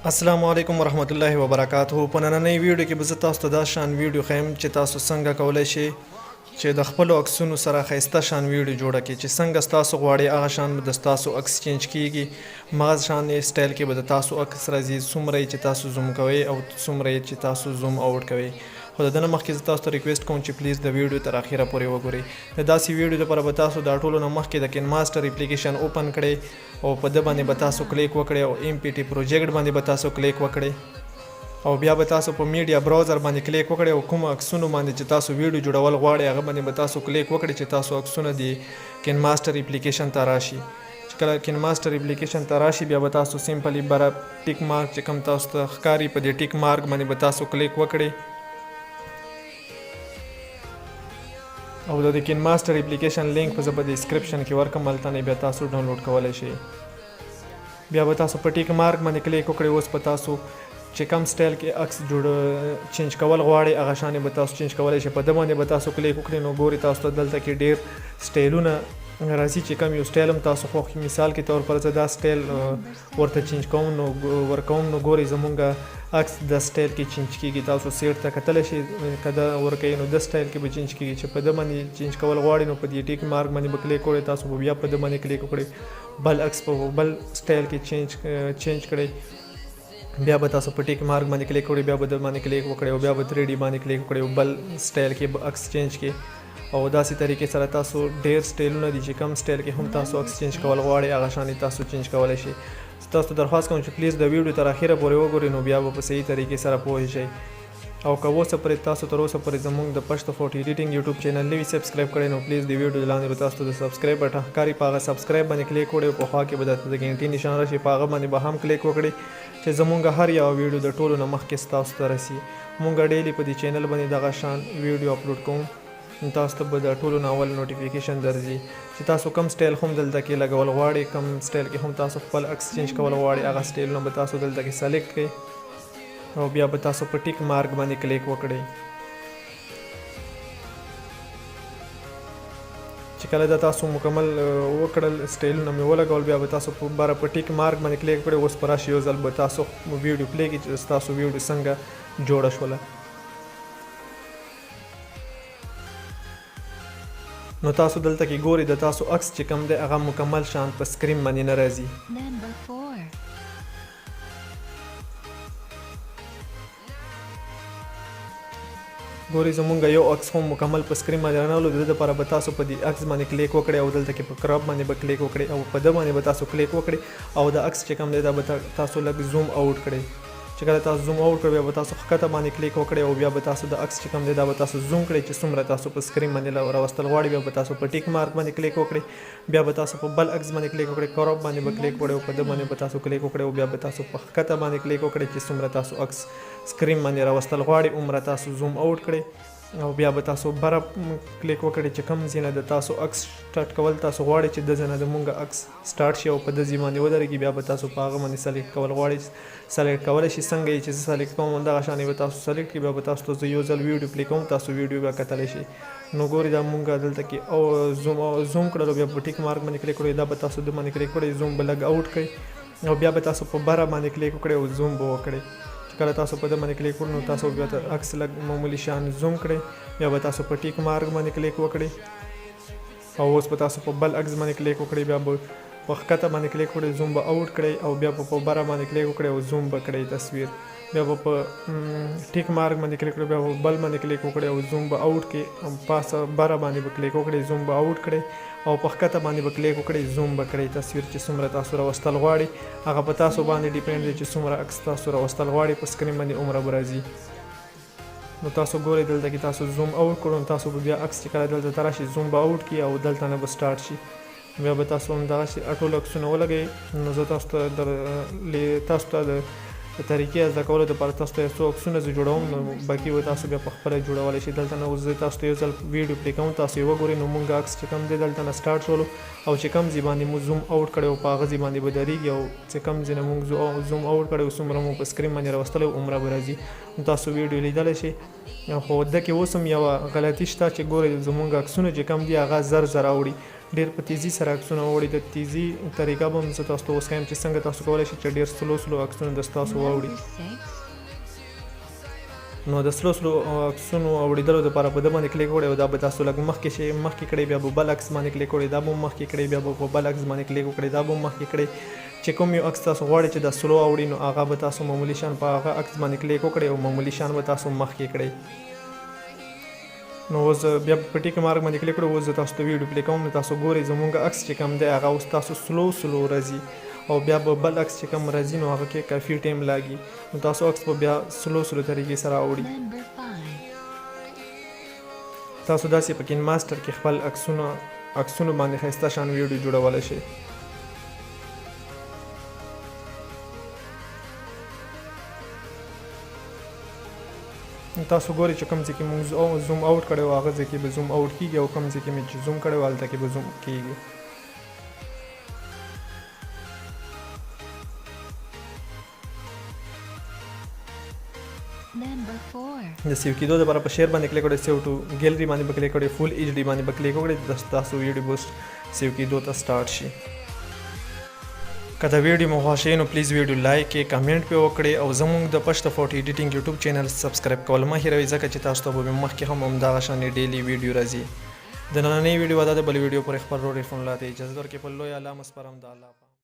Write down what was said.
السلام علیکم ورحمت الله وبرکاته. په نننۍ ویډیو کې به زه تاسو ته دا شان ویډیو ښیم چې تاسو څنګه کولی شئ چې د خپلو عکسونو سره ښایسته شان ویډیو جوړه کړئ، چې څنګه ستاسو غواړئ هغه شان به د ستاسو عکس چینج کیږي، مغز شان سټایل کې به د تاسو عکس راځي، څومره یې چې تاسو زوم کوئ او څومره یې چې تاسو زوم اوټ کوئ. خو د دنه مخکې زه تاسو ته ریکویسټ کوم چې پلیز د ویډیو تر اخیره پورې وګورئ. د داسې ویډیو لپاره به تاسو دا ټولو نه مخکې د کین ماسټر اپلیکیشن اوپن کړئ او په ده باندې به تاسو کلیک وکړئ او ایم پی ټي پروجیکټ باندې به تاسو کلیک وکړئ او بیا به تاسو په میډیا براوزر باندې کلیک وکړئ او کوم عکسونو باندې چې تاسو ویډیو جوړول غواړئ هغه باندې به تاسو کلیک وکړئ چې تاسو عکسونه دی کین ماسټر اپلیکیشن ته راشي. چې کله کین ماسټر اپلیکیشن ته راشي، بیا به تاسو سمپلی بره ټیک مارک چې کوم تاسو ته ښکاري، په دې ټیک مارک باندې به تاسو کلیک وکړئ او د کین ماسټر اپلیکیشن لینک په زه په ډیسکرپشن کې ورکم، هلته نه بیا تاسو ډاونلوډ کولی شئ. بیا به تاسو په ټیک مارک باندې کلیک وکړئ. اوس په تاسو چې کم سټایل کې عکس جوړ چینج کول غواړئ، هغه شان به تاسو چینج کولی شئ. په ده باندې به تاسو کلیک وکړئ، نو ګورئ تاسو ته دلته کې ډیر سټایلونه راځي چې کم یو سټایل هم تاسو خوښ. مثال کې طور پر زه دا سټایل ورته چینج کوم نو ورکوم، نو ګورئ زمونږ عکس د سټایل کې چینج کیږي. تاسو سیټ ته کتلی شئ، که دا ورکوي نو د سټایل کې به چینج کیږي. چې په ده باندې چینج کول غواړئ نو په دې ټیک مارک باندې به کلیک وکړئ. تاسو به بیا په ده باندې کلیک وکړئ، بل عکس په بل سټایل کې چینج کړئ. بیا به تاسو په ټیک مارک باندې کلیک وکړئ، بیا به د باندې کلیک وکړئ او بیا به 3D باندې کلیک وکړئ او بل سټایل کې به عکس چینج کړئ. او داسې طریقې سره تاسو ډیر سټایلونه دي چې کم سټایل کې هم تاسو عکس چینج کول غواړئ، هغه شان تاسو چینج کولی شئ. تاسو ته درخواست کوم چې پلیز د ویډیو تر اخیره پورې وګورئ، نو بیا به په صحیح طریقې سره پوه شئ. او که اوسه پورې تاسو تر اوسه پورې زموږ د پښتو فورټ ایډیټینګ یوټیوب چینل نه وي سبسکرایب کړی، نو پلیز د ویډیو لاندې به تاسو ته د سبسکرایب بټن ښکاري، په هغه سبسکرایب باندې کلیک وکړئ او په خوا کې به درته د ګنټې نشان راشي، په هغه باندې به هم کلیک وکړئ چې زموږ هر یوه ویډیو د ټولو نه مخکې ستاسو ته رسي. مونږ ډیلی په دې چینل باندې دغه شان ویډیو اپلوډ کوم، نو تاسو ته به د ټولو نه اول نوټیفیکیشن درځي. چې تاسو کم سټایل هم دلته کې لګول غواړئ، کم سټایل کې هم تاسو خپل عکس چینج کول غواړئ، هغه سټایلونه به تاسو دلته کې سلیکټ کړئ او بیا به تاسو په ټیک مارک باندې کلیک وکړئ. چې کله دا تاسو مکمل وکړل، سټایلونه مې ولګول، بیا به تاسو په بره په ټیک مارک باندې کلیک وکړئ. اوس به راشي، یو ځل به تاسو ویډیو پلی کړئ چې ستاسو ویډیو څنګه جوړه شوله. نو تاسو دلته کې ګورئ، د تاسو عکس چې کوم دی هغه مکمل شان په سکرین باندې نه راځي. ګورئ، زمونږ یو عکس هم مکمل په سکرین باندې رانغلو. د دې لپاره به تاسو په دې عکس باندې کلیک وکړئ او دلته کې په کراپ باندې به کلیک وکړئ او په ده باندې به تاسو کلیک وکړئ او د عکس چې کوم دی دا به تاسو لږ زوم اوټ کړئ. چې کله تاسو زوم اوټ کړئ، بیا به تاسو ښکته باندې کلیک وکړئ او بیا به تاسو د عکس چې کوم دی دا به تاسو زوم کړئ چې څومره تاسو په سکرین باندې راوستل غواړئ. بیا به تاسو په ټیک مارک باندې کلیک وکړئ، بیا به تاسو په بل عکس باندې کلیک وکړئ، کراپ باندې به کلیک وکړئ او په ده باندې به تاسو کلیک وکړئ او بیا به تاسو په ښکته باندې کلیک وکړئ چې څومره تاسو عکس سکرین باندې راوستل غواړئ عمره تاسو زوم اوټ کړئ او بیا به تاسو بره کلیک وکړئ چې کوم ځای نه د تاسو عکس سټارټ کول تاسو غواړئ، چې د ځای نه د مونږ عکس سټارټ شي او په د ځای باندې ودرېږي. بیا به تاسو په هغه باندې سلیکټ کول غواړئ سلیکټ کولی شئ. څنګه یې چې زه سلیکټ کوم همدغه شان یې به تاسو سلیکټ کړئ. بیا به تاسو ته زه یو ځل ویډیو پلی کوم، تاسو ویډیو بیا کتلی شئ. نو ګورئ، دا مونږ دلته کې او زوم کړلو، بیا په ټیک مارک باندې کلیک کړئ، دا به تاسو د باندې کلیک کړئ، زوم به لږ اوټ کړئ او بیا به تاسو په بره باندې کلیک وکړئ او زوم به وکړئ. چې کله تاسو په ده باندې کلیک وکړئ، نو تاسو بیا ته عکس لږ معمولي شان زوم کړئ. بیا به تاسو په ټیک مارک باندې کلیک وکړئ او اوس به تاسو په بل عکس باندې کلیک وکړئ. بیا به په ښکته باندې کلیک وکړئ، زوم به اوټ کړئ او بیا به په بره باندې کلیک وکړئ او زوم به کړئ تصویر. بیا به په ټیک مارک باندې کلیک وکړئ، بیا به بل باندې کلیک وکړئ او زوم به اوټ کړئ او پاسه بره باندې به کلیک وکړئ، زوم به اوټ کړئ او په ښکته باندې به کلیک وکړئ، زوم به کړئ تصویر. چې څومره تاسو راوستل غواړئ هغه په تاسو باندې ډیپند دی، چې څومره عکس تاسو راوستل غواړئ په سکرین باندې عمره به راځي. نو تاسو ګورئ، دلته کې تاسو زوم اوټ کړو، نو تاسو به بیا عکس چې کله دلته ته راشي زوم به اوټ کړي او دلته نه به سټارټ شي. بیا به تاسو همدغسې ټول عکسونه ولګوئ. نو زه تاسو ته د تاسو ته د طریقې زده کولو لپاره تاسو ته یو څو عکسونه زه جوړوم، نو باقي به تاسو بیا په خپله جوړولی شئ. دلته نه اوس زه تاسو ته یو ځل ویډیو پلی کوم، تاسو یې وګورئ. نو مونږ عکس چې کوم دی دلته نه سټارټ شولو او چې کوم ځای باندې مو زوم اوټ کړی او په هغه ځای باندې به درېږي او چې کوم ځای نه مونږ زوم اوټ کړی او څومره مو په سکرین باندې راوستلی هومره به راځي. نو تاسو ویډیو لیدلی شئ. خو ده کې اوس هم یوه غلطي شته چې ګورئ، زمونږ عکسونه چې کوم دي هغه زر زر اوړي. ډیر په تیزی سره عکسونه اوړي. د تیزی طریقه به هم زه تاسو ته وښیم چې څنګه تاسو کولی شئ چې ډیر slow slow عکسونه د تاسو واوړي. نو د slow slow عکسونو اوړېدلو لپاره په ده باندې کلیک وکړئ او دا به تاسو لږ مخکې شي، مخکې کړئ، بیا به بل عکس باندې کلیک وکړئ، دا به مخکې کړئ، بیا به په بل عکس باندې کلیک وکړئ، دا به مخکې کړئ. چې کوم یو عکس تاسو غواړئ چې دا slow اوړي، نو هغه به تاسو معمولي شان په هغه عکس باندې کلیک وکړئ او معمولي شان به تاسو مخکې کړئ. نو اوس بیا په tick mark باندې کلیک کړو. اوس زه تاسو ته ویډیو play کوم، نو تاسو ګورئ زمونږ عکس چې کوم دی هغه اوس تاسو slow slow راځي، او بیا به بل عکس چې کوم راځي نو هغه کې کافي ټایم لاګي، نو تاسو عکس به بیا slow slow طریقې سره اوړي. تاسو داسې په کین ماستر کې خپل عکسونو باندې ښایسته شان ویډیو جوړولی شئ. تاسو ګورئ چې کوم ځای کې موږ zoom out کړی و هغه ځای کې به zoom out کیږي، او کوم ځای کې مې چې zoom کړی و هلته کې به zoom کیږي. د save کېدو لپاره په share باندې کلیک وکړئ، save to gallery باندې به کلیک وکړئ، full HD باندې به کلیک وکړئ، تاسو ویډیو به save کېدو ته start شي. که دا ویډیو مو خوښ شي نو please ویډیو like کړئ، comment پې وکړئ، او زموږ د پښتو photo editing YouTube channel subscribe کول مه هېروئ، ځکه چې تاسو ته به مخکې هم همدغه شان daily ویډیو راځي. د نننۍ ویډیو دا د بل ویډیو پورې خپل ورور عرفان الله ته اجازه ورکړئ. په لوی الله مو سپارم، د الله.